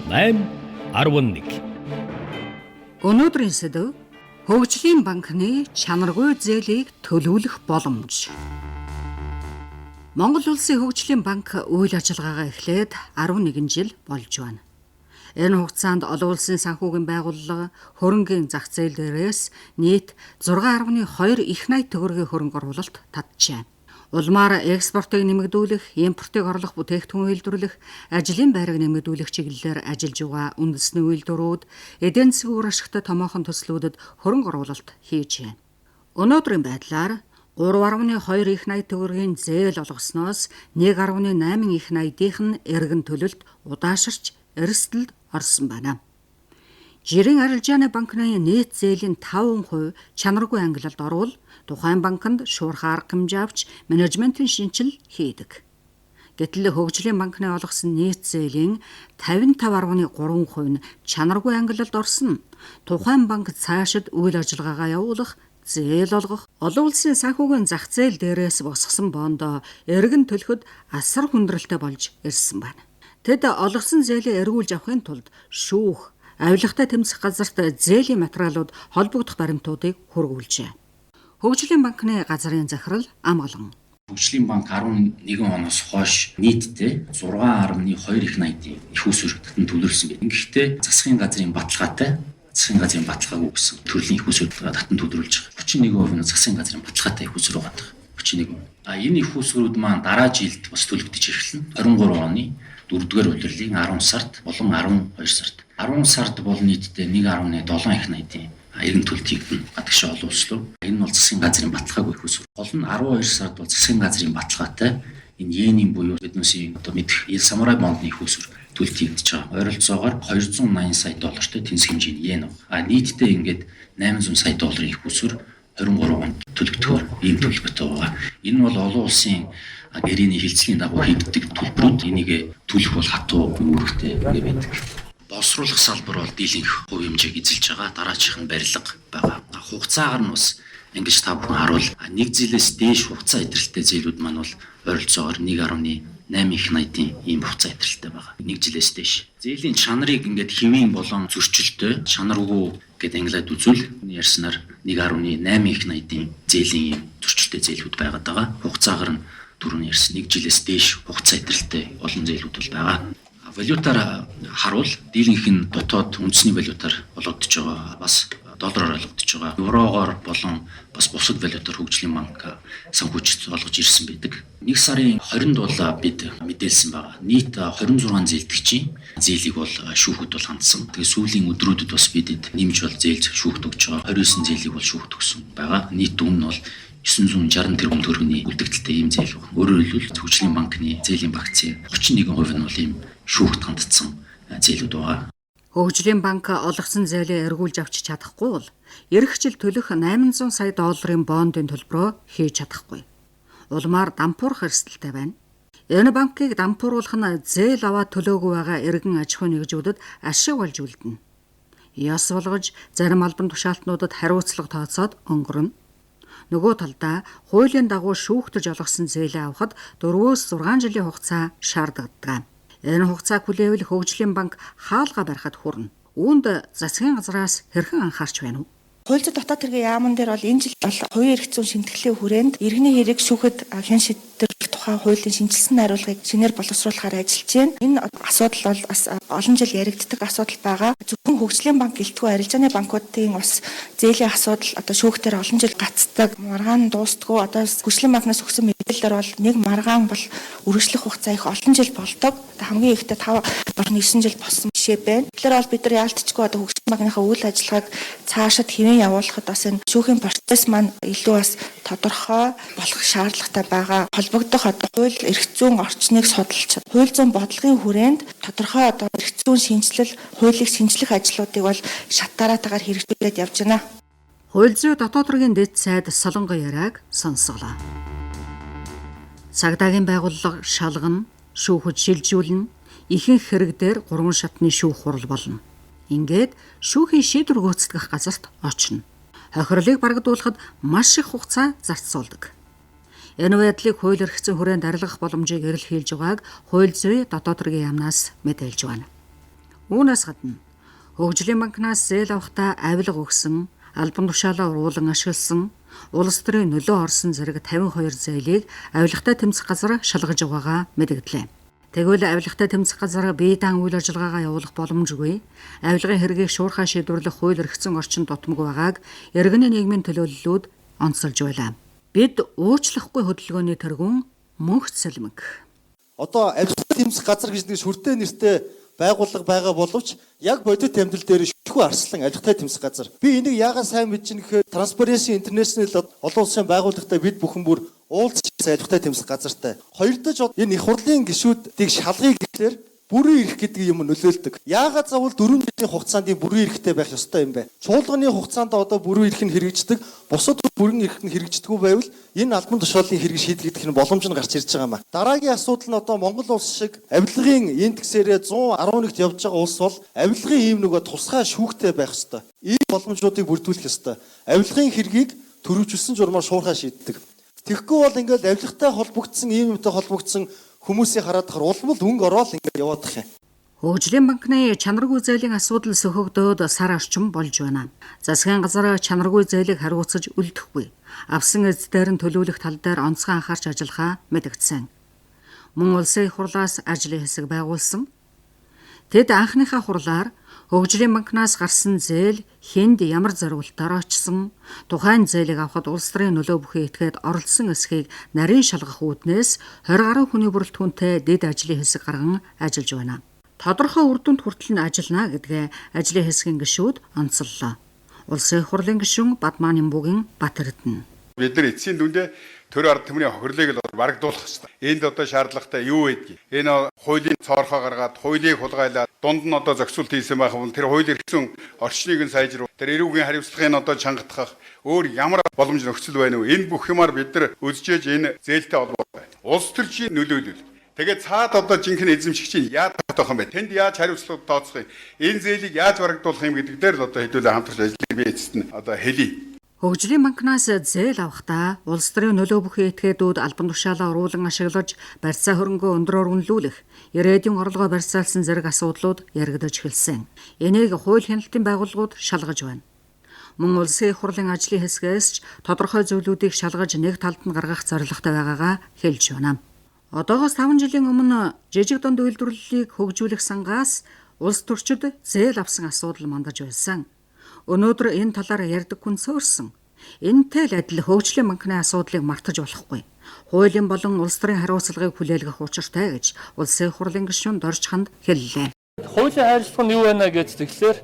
8 11. Өнөөдрийн сэдэв Хөгжлийн банкны чанаргүй зээлийг төлөвлөх боломж. Монгол Улсын Хөгжлийн банк үйл ажиллагаагаа эхлээд 11 жил болж байна. Энэ хугацаанд олон улсын санхүүгийн байгууллага хөрөнгийн зах зээл дээрээс нийт 6.2 их 80 төгрөгийн хөрөнгө оруулалт татжээ. Улмаар экспортыг нэмэгдүүлэх, импортыг орлох бүтээгдэхүүн үйлдвэрлэх, ажлын байрыг нэмэгдүүлэх чиглэлээр ажиллаж байгаа үндэсний үйлдвэрүүд, эдийн засгийн үр ашигтай томоохон төслүүдэд хөрөнгө оруулалт хийжээ. Өнөөдрийн байдлаар 3.2 их 80 төгрөгийн зээл олгосноос 1.8 их 80-ийнх нь эргэн төлөлт удаашарч эрсдэлд орсон байна. Жирийн арилжааны банкны нийт зээлийн 5% чанаргүй ангилалд орвол тухайн банкнд шуурхай арга хэмжээ авч менежментийн шинжил хийдэг. Гэтэл Хөгжлийн банкны олгосон нийт зээлийн 55.3% нь чанаргүй ангилалд орсон. Тухайн банк цаашид үйл ажиллагаагаа явуулах, зээл олгох, олон улсын санхүүгийн зах зээл дээрээс босгосон бондоо эргэн төлөхөд асар хүндрэлтэй болж ирсэн байна. Тэд олгосон зээлээ эргүүлж авахын тулд шүүх, авилгатай тэмцэх газарт зээлийн материалууд холбогдох баримтуудыг хүргүүлжээ. Хөгжлийн банкны газрын захирал Амгалан. Хөгжлийн банк 11 оноос хойш нийтдээ 6.2 их 80-ийн их усүр татан төлөвлөсөн байна. Гэхдээ засгийн газрын баталгаатай, засгийн газрын баталгаагүй гэсэн төрлийн их усүр татан төлөвлөж байгаа. 31% нь засгийн газрын баталгаатай их усүр байгаа. 31%. А энэ их усүрүүд маань дараа жилд бас төлөгдөж эхэлнэ. 23 оны 4-р улирлын 10 сард болон 12 сард. 10 сард бол нийтдээ 1.7 их 80-ийн эргэн төлөлт хийгдэнэ гадагшаа олон улс руу. Энэ бол засгийн газрын баталгаагүй их усүр. Гол нь 12 сард бол засгийн газрын баталгаатай энэ йенийн буюу биднээсийн одоо мэдэх Ил Самурай бондны их усүр төлөлт хийгдэж байгаа. Ойролцоогоор 280 сая доллартай тэнцэх хэмжээний йен. А нийтдээ ингээд 800 сая долларын их усүр 23 онд төлөгдөхөөр ийм төлөвлөгөөтэй байгаа. Энэ бол олон улсын гэрээний хилцлийн дагуу хийгддэг төлбөрүүд. Энийг төлөх бол хатуу үүрэгтэй байдаг. Боловсруулах салбар бол дийлэнх хувь хэмжээг эзэлж байгаа. Дараачих нь барилга байгаа. Хугацаагаар нь бас ингэж та бүхэн харуул нэг жилээс дээш хугацаа идэвхтэй зээлүүд маань бол ойролцоогоор 1.8 их 80-ийн ийм хугацаа идэвхтэй байгаа. Нэг жилээс дээш. Зээлийн чанарыг ингээд хэвийн болон зөрчилтэй, чанаргүй гэд англиад үзвэл ярьснаар 1.8 их 80-ийн зээлийн ийм зөрчилтэй зээлүүд байгаад байгаа. Хугацаагаар нь түрүүний ярьсан нэг жилээс дээш хугацаа идэвхтэй олон зээлүүд бол байгаа. Валютаар харуул дийлэнх нь дотоод үндэсний валютаар олгогдож байгаа. Бас доллараар олгогдож байгаа. Еврогоор болон бас бусад валютаар хөгжлийн банк санхүүжилт олгож ирсэн байдаг. 1 сарын 20-нд бол бид мэдээлсэн байгаа. Нийт 26 зээлдэгчийн зээлийг бол шүүхэд бол хандсан. Тэгээ сүүлийн өдрүүдэд бас бидэд нэмж бол зээл шүүхт өгч байгаа. 29 зээлийг бол шүүхт өгсөн байгаа. Нийт дүн нь бол 960 тэрбум төгрөгийн үлдэгдэлтэй ийм зээл байна. Өөрөөр хэлбэл хөгжлийн банкны зээлийн багцын 31% нь бол ийм шүүхт хандсан зээлүүд байгаа. Хөгжлийн банк олгосон зээлээ эргүүлж авч чадахгүй бол эх жил төлөх 800 сая долларын бондын төлбөрөө хийж чадахгүй. Улмаар дампуурах эрсдэлтэй байна. Энэ банкыг дампууруулах нь зээл аваад төлөөгүй байгаа эргэн аж ахуйн нэгжүүдэд ашиг болж үлдэнэ. Ёс болгож зарим албан тушаалтнуудад хариуцлага тооцоод өнгөрнө. Нөгөө талдаа хуулийн дагуу шүүхтэж олгосон зээлээ авахд 4-6 жилийн хугацаа шаардлагатай. Энэ хугацааг хүлээвэл Хөгжлийн банк хаалга барихад хүрнэ. Үүнд засгийн газраас хэрхэн анхаарч байна вэ? Хууль зүйн дотоод хэргийн яамн дээр бол энэ жил бол хувийн эрх зүйн шимтгэлийн хүрээнд иргэний хэрэг шүүхэд хэн шийдвэрлэх тухай хуулийн шинжилсэн найруулгыг шинээр боловсруулахаар ажиллаж байна. Энэ асуудал бол бас олон жил яригддаг асуудал байгаа. Зөвхөн хөгжлийн банк гэлтгүй арилжааны банкуудын бас зээлийн асуудал одоо шүүхтэр олон жил гацдаг, маргаан дуустдаггүй. Одоо хөгжлийн банкнаас өгсөн мэдээлэлээр бол нэг маргаан бол үргэлжлэх хугацаа их олон жил болдог. Хамгийн ихдээ 5 болон 9 жил болсон жишээ байна. Тэгэхээр бол бид нар яалтчгүй одоо хөгжлийн банкныхаа үйл ажиллагааг цаашид хэвэн явуулахад бас энэ шүүхийн процесс маань илүү бас тодорхой болох шаардлагатай байгаа. Холбогдох одоо хууль эрх зүйн орчныг судалж хууль зүйн бодлогын хүрээнд тодорхой одоо эрх зүйн шинжилэл, хуулийг шинжлэх ажлуудыг бол шат дараатайгаар хэрэгжүүлээд явж байна. Хууль зүй дотоод хэргийн дэд сайд Солонгоо яриаг сонсголоо. Цагдаагийн байгууллага шалгана, шүүхэд шилжүүлнэ, ихэнх хэрэг дээр 3 шатны шүүх хурал болно. Ингээд шүүхийн шийдвэр гүйцэтгэх газарт очино. Хохирлыг барагдуулахад маш их хугацаа зарцуулдаг. Энэ байдлыг хууль эрх зүйн хүрээнд арилгах боломжийг эрэлхийлж байгааг хууль зүй дотоод хэргийн яамнаас мэдээлж байна. Үүнээс гадна хөгжлийн банкнаас зээл авахдаа авилга өгсөн, албан тушаалаа уруулан ашигласан, улс төрийн нөлөө орсон зэрэг 52 зээлийг авилгатай тэмцэх газар шалгаж байгаагаа мэдэгдлээ. Тэгвэл авилгатай тэмцэх газар бие даан үйл ажиллагаагаа явуулах боломжгүй. Авилгын хэргийг шуурхай шийдвэрлэх хууль эрх зүйн орчин дутмаг байгааг иргэний нийгмийн төлөөллүүд онцолж байлаа. Бид уучлахгүй хөдөлгөөний тэргүүн Мөнх Цэлмэг. Одоо авилгатай тэмцэх газар гэж нэг шүртэй нэртэй байгууллага байгаа боловч яг бодит амьдрал дээр шүлхүү арслан авилгатай тэмцэх газар. Би энийг яагаад сайн мэдэж байна гэхээр Transparency International олон улсын байгууллагатай бид бүхэн бүр уулзч авилгатай тэмцэх газартай. Хоёр дахь энэ их хурлын гишүүдийг шалгая гэхлээр бүрэн эрх гэдэг юм нөлөөлдөг. Яагаад заавал 4 жилийн хугацаанд бүрэн эрхтэй байх ёстой юм бэ? Чуулганы хугацаанд одоо бүрэн эрх нь хэрэгждэг, бусад бүрэн эрх нь хэрэгждэггүй байвал энэ албан тушаалын хэрэг шийдэгдэх нь боломж нь гарч ирж байгаа юм а. Дараагийн асуудал нь одоо Монгол улс шиг авилгын индексээрээ 111-т явж байгаа улс бол авилгын ийм нөгөө тусгай шүүхтэй байх ёстой. Ийм боломжуудыг бүрдүүлэх ёстой. Авилгын хэргийг төрөвчлсөн журмаар шуурхай шийддэг. Тэгэхгүй бол ингээл авилгатай холбогдсон, ийм юмтай холбогдсон хүмүүсийг хараад тахаар улам л өнгө ороод ингээд яваадах юм. Хөгжлийн банкны чанаргүй зээлийн асуудал сөхөгдөөд сар орчим болж байна. Засгийн газар чанаргүй зээлийг хариуцаж үлдэхгүй. Авсан эз дээр нь төлөвлөх тал дээр онцгой анхаарч ажиллахаа мэдэгдсэн. Мөн улсын их хурлаас ажлын хэсэг байгуулсан. Тэд анхныхаа хурлаар хөгжлийн банкнаас гарсан зээл хэнд ямар зориултаар очсон, тухайн зээлийг авахад улс төрийн нөлөө бүхий этгээд оролцсон эсхийг нарийн шалгах үүднээс 20 гаруй хүний бүрэлдэхүүнтэй дэд ажлын хэсэг гарган ажиллаж байна. Тодорхой үр дүнд хүртэл нь ажиллана гэдгээ ажлын хэсгийн гишүүд онцоллоо. Улсын их хурлын гишүүн Бадмааны бүгийн Бат Эрдэнэ. Бид нар эцсийн дүндээ төр ард түмний хохирлыг л барагдуулах хэрэгтэй. Энд одоо шаардлагатай юу байдгийг. Энэ хуулийн цоорхоо гаргаад хуулийг хулгайлаад дунд нь одоо зохицуулт хийсэн байх бол тэр хууль эрх зүйн орчныг нь сайжруулах, тэр эрүүгийн хариуцлагыг одоо чангатгах өөр ямар боломж нөхцөл байна вэ? Энэ бүх юмар бид нар үзжээж энэ зээлтэй холбоотой. Улс төрчийн нөлөөлөл. Тэгээд цаад одоо жинхэнэ эзэмшигчийн яаж тогтоох юм бэ? Тэнд яаж хариуцлага тооцох юм? Энэ зээлийг яаж барагдуулах юм гэдэг дээр л одоо хэдүүлээ хамтарч ажиллах би эцэст нь одоо хэлье. Хөгжлийн банкнаас зээл авахдаа улс төрийн нөлөө бүхий этгээдүүд албан тушаалаа уруулан ашиглаж барьцаа хөрөнгөө өндрөөр үнэлүүлэх, ирээдүйн орлогоо барьцаалсан зэрэг асуудлууд яригдаж эхэлсэн. Энийг хууль хяналтын байгууллагууд шалгаж байна. Мөн улсын их хурлын ажлын хэсгээс ч тодорхой зүйлүүдийг шалгаж нэг талд нь гаргах зорилготой байгаагаа хэлж байна. Одоогоос 5 жилийн өмнө жижиг дунд үйлдвэрлэлийг хөгжүүлэх сангаас улс төрчид зээл авсан асуудал мандаж байсан. Өнөөдөр энэ талаар ярьдаг хүн сөөрсөн. Энтэй л адил хөгжлийн банкны асуудлыг мартаж болохгүй. Хуулийн болон улс төрийн хариуцлагыг хүлээлгэх учиртай гэж улсын хурлын гишүүн Доржханд хэллээ. Хуулийн хариуцлага нь юу байна гэж тэгэхээр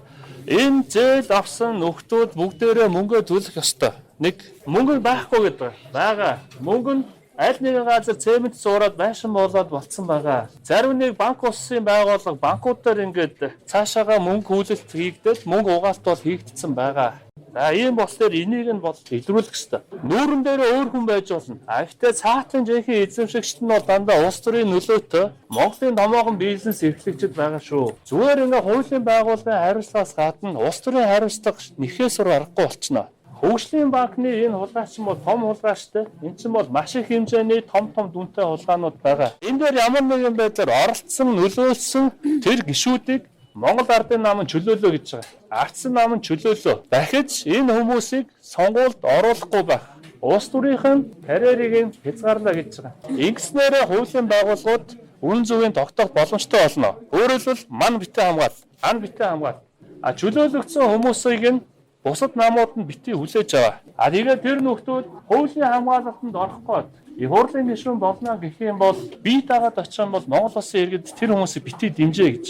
энэ зээл авсан нөхдүүд бүгдээрээ мөнгөө төлөх ёстой. Нэг мөнгө нь байхгүй гэдэг байгаа. Мөнгө нь аль нэгэн газар цемент зуураад байшин болоод болцсон байгаа. Зарим нэг банк улсын байгууллага банкуд дээр ингээд цаашаага мөнгө хүлээлт хийгдэл мөнгө угаалт бол хийгдсэн байгаа. За ийм болохоор энийг нь бол илрүүлэх ёстой. Нүүрэн дээр өөр хүн байж болно. А гэхдээ цаатан жинхэнэ эзэмшигчд нь бол дандаа улс төрийн нөлөөтэй Монголын томоохон бизнес эрхлэгчид байгаа шүү. Зүгээр ингээ хуулийн байгууллагын хариуцлагаас гадна улс төрийн хариуцлага нэхээс өөр аргагүй болчихно. Хөгжлийн банкны энэ хулгай чинь бол том хулгай штэ. Энэ чинь бол маш их хэмжээний том том дүнтэй хулгайнууд байгаа. Энэ дээр ямар нэгэн байдлаар оролцсон, нөлөөлсөн тэр гишүүдийг Монгол Ардын нам нь чөлөөлөө гэж байгаа. Ардсан нам нь чөлөөлөө. Дахиж энэ хүмүүсийг сонгуульд оруулахгүй байх. Улс төрийнхэн карьерийг нь хязгаарлаа гэж байгаа. Ингэснээрээ хуулийн байгууллагууд үнэн зөвийн тогтоох боломжтой болно. Өөрөөр хэлбэл ман битээ хамгаал, ан битээ хамгаал. А чөлөөлөгдсөн хүмүүсийг нь бусад намууд нь битгий хүлээж аваа. А тэгээд тэр нөхдүүд хуулийн хамгаалалтанд орох гээд их хурлын гишүүн болно гэх юм бол бие дагаад очих юм бол Монгол улсын иргэд тэр хүмүүсийг битгий дэмжээ гэж.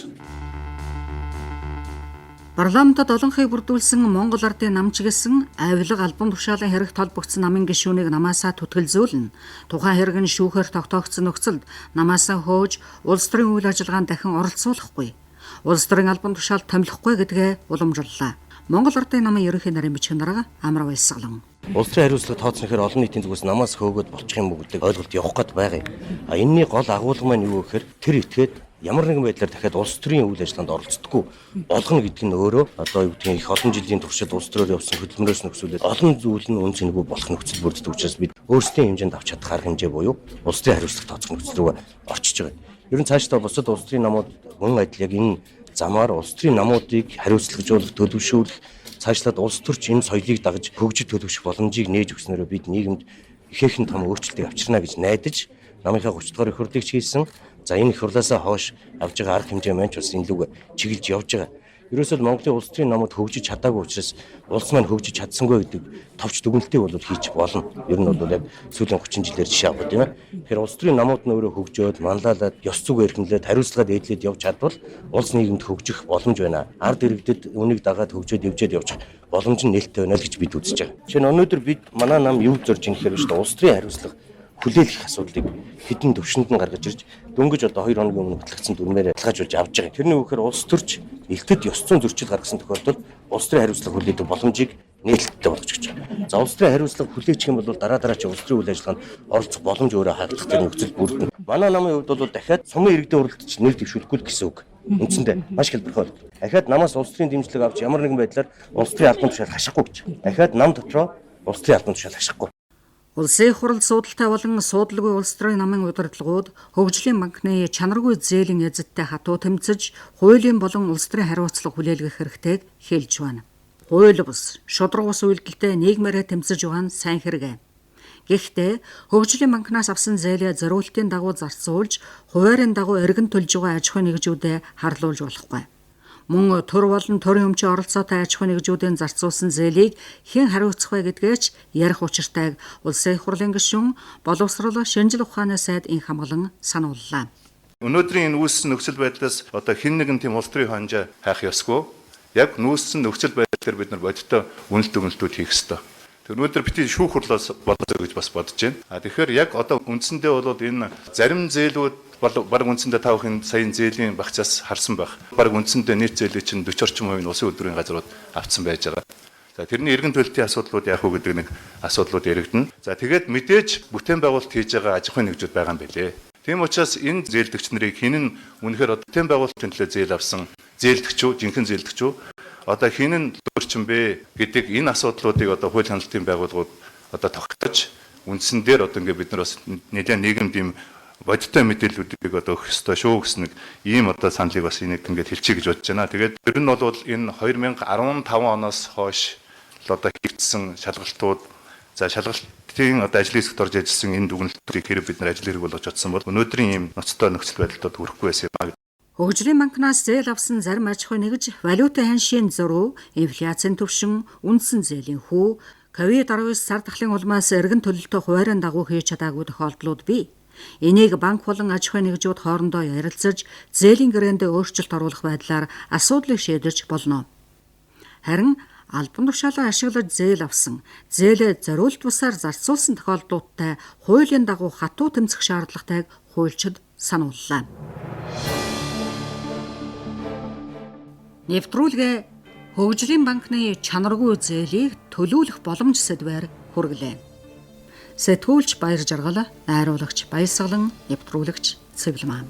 Парламентод олонхийг бүрдүүлсэн Монгол Ардын намч гэсэн авилга албан тушаалын хэрэгт холбогдсон намын гишүүнийг намаасаа түтгэлзүүлнэ. Тухайн хэрэг нь шүүхээр тогтоогдсон нөхцөлд намаасаа хөөж улс төрийн үйл ажиллагаанд дахин оролцуулахгүй. Улс төрийн албан тушаалд томилохгүй гэдгээ уламжлалаа. Монгол Ардын намын ерөнхий нарийн бичгийн дарга Амар Баясгалан. Улс төрийн хариуцлага тооцно гэхээр олон нийтийн зүгээс намаас хөөгөөд болчих юм уу гэдэг ойлголт явах гээд байгаа юм. А энэний гол агуулга маань юу вэ гэхээр тэр этгээд ямар нэгэн байдлаар дахиад улс төрийн үйл ажиллагаанд оролцдоггүй болгоно гэдэг нь өөрөө одоо юу гэдгийг их олон жилийн туршид улс төрөөр явсан хөдөлмөрөөс нөхцүүлээд олон зүйл нь үн цэнгүй болох нөхцөл бүрддэг учраас бид өөрсдийн хэмжээнд авч чадах арга хэмжээ буюу улс төрийн хариуцлага тооцох нөхцөл рүү орчиж байгаа. Ер нь цаашдаа бусад улс төрийн намууд мөн адил яг энэ замаар улс төрийн намуудыг хариуцлагажуулах, төлөвшүүлэх, цаашлаад улс төрч энэ соёлыг дагаж хөгжиж төлөвшөх боломжийг нээж өгснөөрөө бид нийгэмд ихээхэн том өөрчлөлтийг авчирна гэж найдаж намынхаа 30 дугаар их хурлыг ч хийсэн. За энэ их хурлаасаа хойш авж байгаа арга хэмжээ маань ч бас энэ лүг чиглэж явж байгаа. Ерөөсөө Монголын улс төрийн намууд хөгжиж чадаагүй учраас улс маань хөгжиж чадсангүй гэдэг товч дүгнэлтийг бол хийж болно. Ер нь бол яг сүүлийн 30 жилээр жишээ авах тийм ээ. Тэгэхээр улс төрийн намууд нь өөрөө хөгжөөд, манлайлаад, ёс зүг эрхэмлээд, хариуцлагад ээдлээд явж чадвал улс нийгэмд хөгжих боломж байна. Ард иргэдэд үнийг дагаад хөгжөөд явжээд явчих боломж нь нээлттэй байна л гэж бид үзэж байгаа. Жишээ нь өнөөдөр бид манай нам юу зорж ийн гэхээр шүү дээ улс төрийн хариуцлага хүлээлгэх асуудлыг хэдэн төвшөнд нь гаргаж ирж дөнгөж одоо 2 хоногийн өмнө батлагдсан дүрмээр баталгаажуулж авч байгаа. Тэрний үгээр улс төрч элтэд ёс зүйн зөрчил гаргасан тохиолдолд улс төрийн хариуцлага хүлээдэг боломжийг нээлттэй болгож өгч байгаа. За улс төрийн хариуцлага хүлээчих юм бол дараа дараа чи улс төрийн үйл ажиллагаанд оролцох боломж өөрөө хаагдах тэр нөхцөл бүрдэнэ. Манай намын хувьд бол дахиад сумын иргэдийн хуралд ч нэр дэвшүүлэхгүй л гэсэн үг. Үндсэндээ маш хэлбэрхий ойлголт. Дахиад намаас улс төрийн дэмжлэг авч ямар нэгэн байдлаар улс төрийн албан тушаал хашихгүй гэж. Дахиад нам дотроо улс төрийн албан тушаал хашихгүй. Улсын их хурал суудалтай болон суудалгүй улс төрийн намын удирдлагууд хөгжлийн банкны чанаргүй зээлийн эзэдтэй хатуу тэмцэж, хуулийн болон улс төрийн хариуцлага хүлээлгэх хэрэгтэйг хэлж байна. Хууль бус, шударга бус үйлдэлтэй нийгмээрээ тэмцэж байгаа нь сайн хэрэг. Гэхдээ хөгжлийн банкнаас авсан зээлээ зориултын дагуу зарцуулж, хуваарийн дагуу эргэн төлж байгаа аж ахуйн нэгжүүдэд харлуулж болохгүй. Мөн төр болон төрийн өмчийн оролцоотой аж ахуйн нэгжүүдийн зарцуулсан зээлийг хэн хариуцах вэ гэдгээ ч ярих учиртайг Улсын их хурлын гишүүн боловсрол шинжил ухааны сайд Инх хамгалан санууллаа. Өнөөдрийн энэ үүссэн нөхцөл байдлаас одоо хэн нэгэн тийм улс төрийн хонжоо хайх ёсгүй. Яг нүүссэн нөхцөл байдал дээр бид нар бодиттой үнэлт дүгнэлтүүд хийх ёстой. Тэр өнөөдөр бити шүүх хурлаас болоо гэж бас бодож байна. А тэгэхээр яг одоо үндсэндээ бол энэ зарим зээлүүд бараг үндсэндээ 5 саяын зээлийн багцаас харсан байх. Бараг үндсэндээ нийт зээлийн чинь 40 орчим хувь нь улсын хөдөлгөөний газрууд авцсан байж байгаа. За тэрний эргэн төлөлтийн асуудлууд яах вэ гэдэг нэг асуудлууд яригдана. За тэгээд мэдээж бүтээн байгуулалт хийж байгаа аж ахуйн нэгжүүд байгаа юм билээ. Тийм учраас энэ зээлдэгч нарыг хэн нь үнэхээр бүтээн байгуулалтын төлөө зээл авсан зээлдэгч үү, жинхэнэ зээлдэгч үү? Одоо хэн нь луурчин бэ гэдэг энэ асуудлуудыг одоо хууль хяналтын байгууллагууд одоо тогтоож үндсэн дээр одоо ингээд бид нар бас нэлээд нийгэмд ийм бодиттой мэдээллүүдийг одоо өгөх ёстой шүү гэсэн нэг ийм одоо саналыг бас энийг ингээд хэлчихье гэж бодож байна. Тэгээд ер нь бол энэ 2015 оноос хойш л одоо хийгдсэн шалгалтууд, за шалгалтын одоо ажлын хэсэгт орж ажилласан энэ дүгнэлтүүдийг хэрэг бид нар ажил хэрэг болгож чадсан бол өнөөдрийн ийм ноцтой нөхцөл байдалд хүрэхгүй байсан юм а. Хөгжлийн банкнаас зээл авсан зарим аж ахуй нэгж валютын ханшийн зөрүү, инфляцийн түвшин, үндсэн зээлийн хүү, ковид-19 сар дахлын улмаас эргэн төлөлтөө хуваарийн дагуу хийж чадаагүй тохиолдлууд бий. Энийг банк болон аж ахуйн нэгжүүд хоорондоо ярилцаж, зээлийн гэрээндээ өөрчлөлт оруулах байдлаар асуудлыг шийдэж болно. Харин албан тушаалаа ашиглаж зээл авсан, зээлээ зориулт бусаар зарцуулсан тохиолдлуудтай хуулийн дагуу хатуу тэмцэх шаардлагатайг хуульчид санууллаа. Нэвтрүүлгээ Хөгжлийн банкны чанаргүй зээлийг төлөвлөх боломж сэдвээр хүргэлээ. Сэтгүүлч Баяр Жаргал, найруулагч Баясгалан, нэвтрүүлэгч Цэвлэмаа.